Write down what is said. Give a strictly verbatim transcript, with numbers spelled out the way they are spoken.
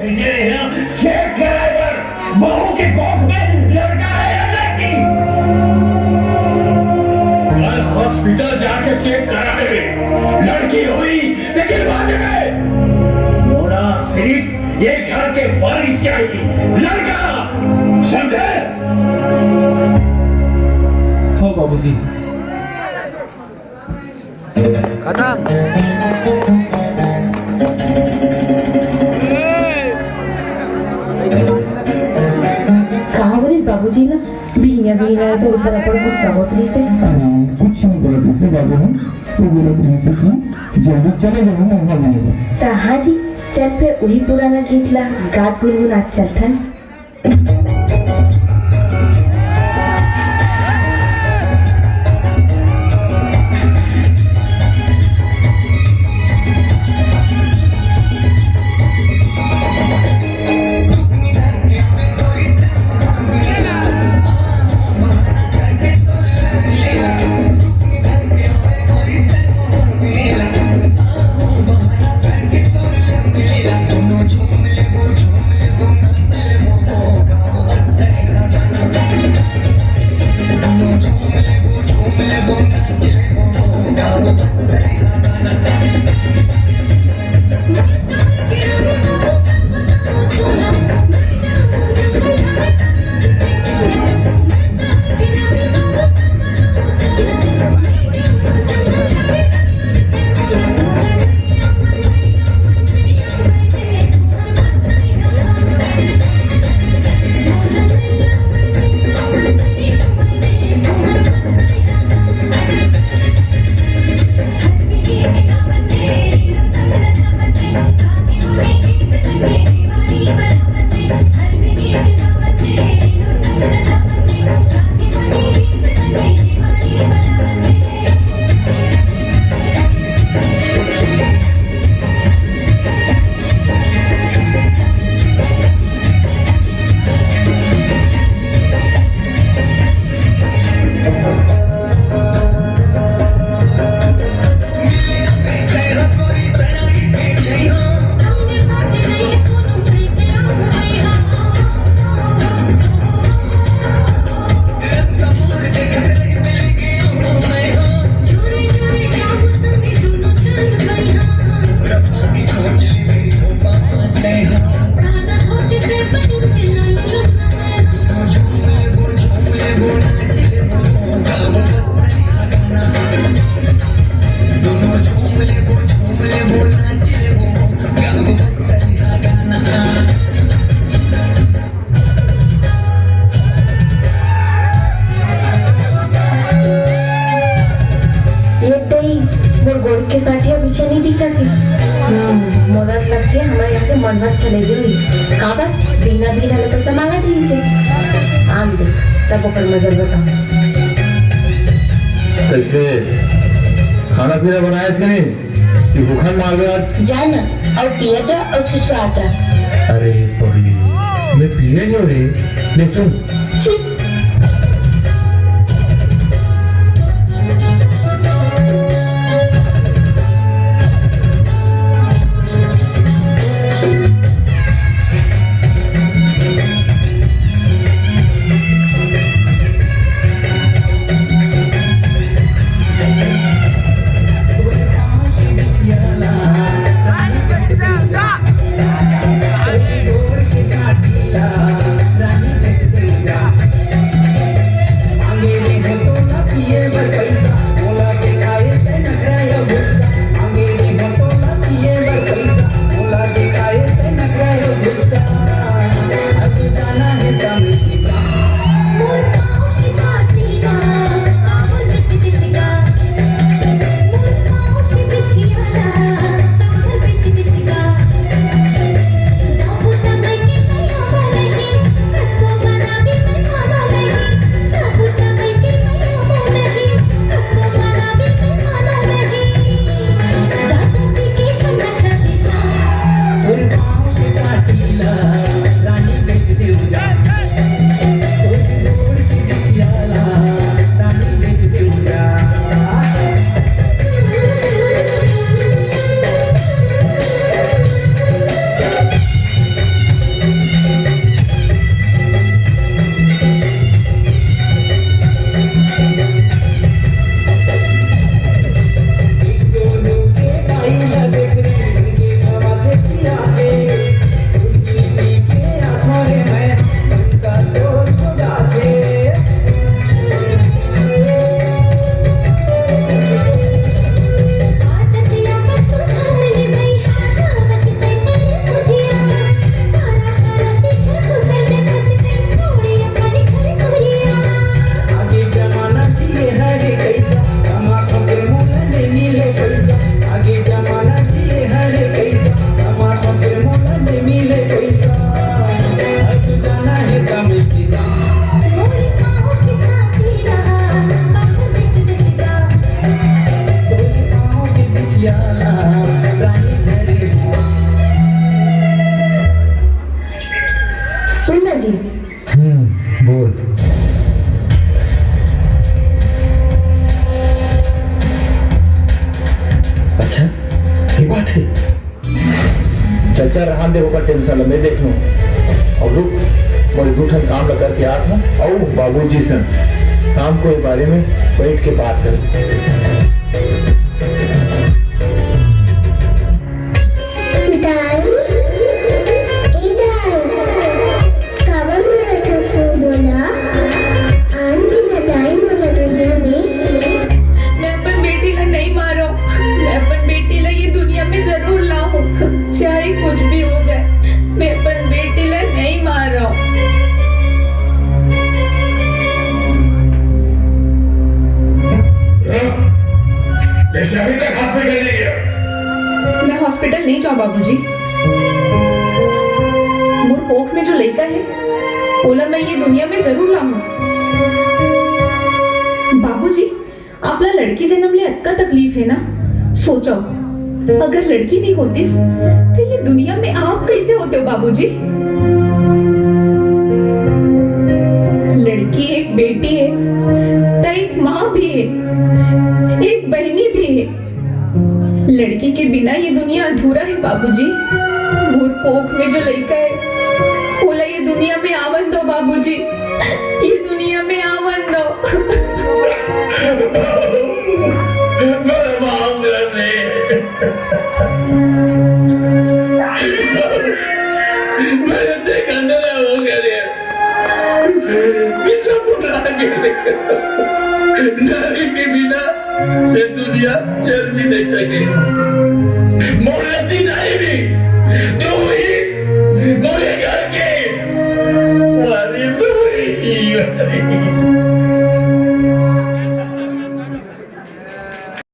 ये यहाँ चेक कराए बर बहू के कोख में लड़का है या लड़की? कल हॉस्पिटल जाके चेक करा देबे। लड़की होई तो गिरवा देबे। मोला सिर्फ ये घर के वारिस चाहिए, लड़का। समझे? हो बाबूजी। खत्म। का हो रे बाबूजी ला? बिहनिया बिहनिया तो ऊपर अपन गुस्सा होत रहिसे। अरे, कुछ नहीं बोलत रहिसे बाबू हम, तो बोलत रहिसे कि जल्दी चले जाओ, मौका मिलेगा। त हाँ जी, चल फिर उही पुराना गीत ला गात गुनगुनात चलथन। ये तई मोर गोड़ के साथिया पीछे नहीं दिखत हे। हम्म, मोला लगथे हमर यहाँ के मनहर चले गे होही। काबर? बिना बिना ले पैसा मांगत रहिसे। आन दे, तब ओकर मजल बताहूँ। कैसे? खाना पीना बनाए कि नहीं? कि भूखन मारबे आज? जा ना, अउ पियत रह अउ छुछुआत रह। अरे पगली, मैं पिए नहीं रे। ले सुन। छी। जी। हम्म, बोल। अच्छा, ये बात है। चल, चल, रहन दे, ओकर टेंशन ल मैं देख लूं। अउ रुक, मोर दू ठन काम ल करके आत हूं, अउ बाबूजी संग शाम को ये बारे में बैठ के बात कर। दाई, ए दाई, काबर मारत हस वो मोला? आन दे ना दाई मोला दुनिया में। मैं अपन बेटी ला नहीं मारो, मैं अपन बेटी ला ये दुनिया में जरूर लाऊं, चाहे कुछ भी हो जाए, मैं अपन बेटी ला नहीं मारो। जैसे अभी तक हॉस्पिटल नहीं गया। मैं हॉस्पिटल नहीं जाऊं बाबूजी। मोर कोख में जो लइका है, ओला मैं ये दुनिया में जरूर लाऊं। बाबूजी, आपला लड़की जन्म ले अतका तकलीफ है ना? सोचो, अगर लड़की नहीं होतीस, तो ये दुनिया में आप कैसे होते हो बाबूजी? लड़की एक बेटी है, तो एक माँ भी है, एक बहनी भी है। लड़की के बिना ये दुनिया अधूरा है बाबूजी। मोर कोख में जो लइका है, ओला ये दुनिया में आवन दो बाबूजी, ये दुनिया में आवन दो। मैं माफ कर दे। मैं इतने गंदे हो गए। ये सब भुला गए। नारी के बिना ये दुनिया चल भी नहीं सके। मोर लती नहीं भी, तो वही मोरे घर के, हमारी तो वही।